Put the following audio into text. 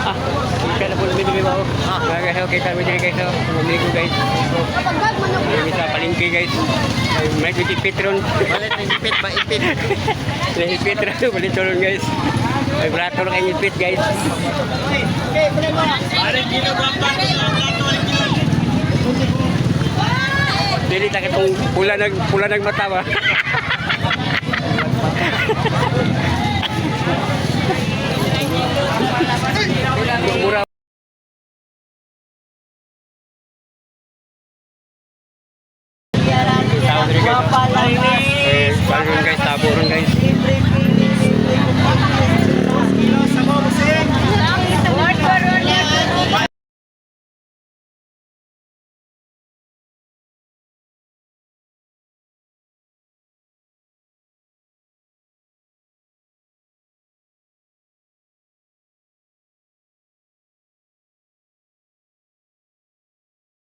Ah, kita na po namin diri ba? Ah, guys, okay kami diri, guys. Oh. Amigo, guys. Kami sa palengke, guys. Ay, may ipit ron. Balit ng ipit ba ipit? May ipit ron, balit ron, guys. May brato ron kayong ipit, guys. Dili ta katong pula nag mata ba.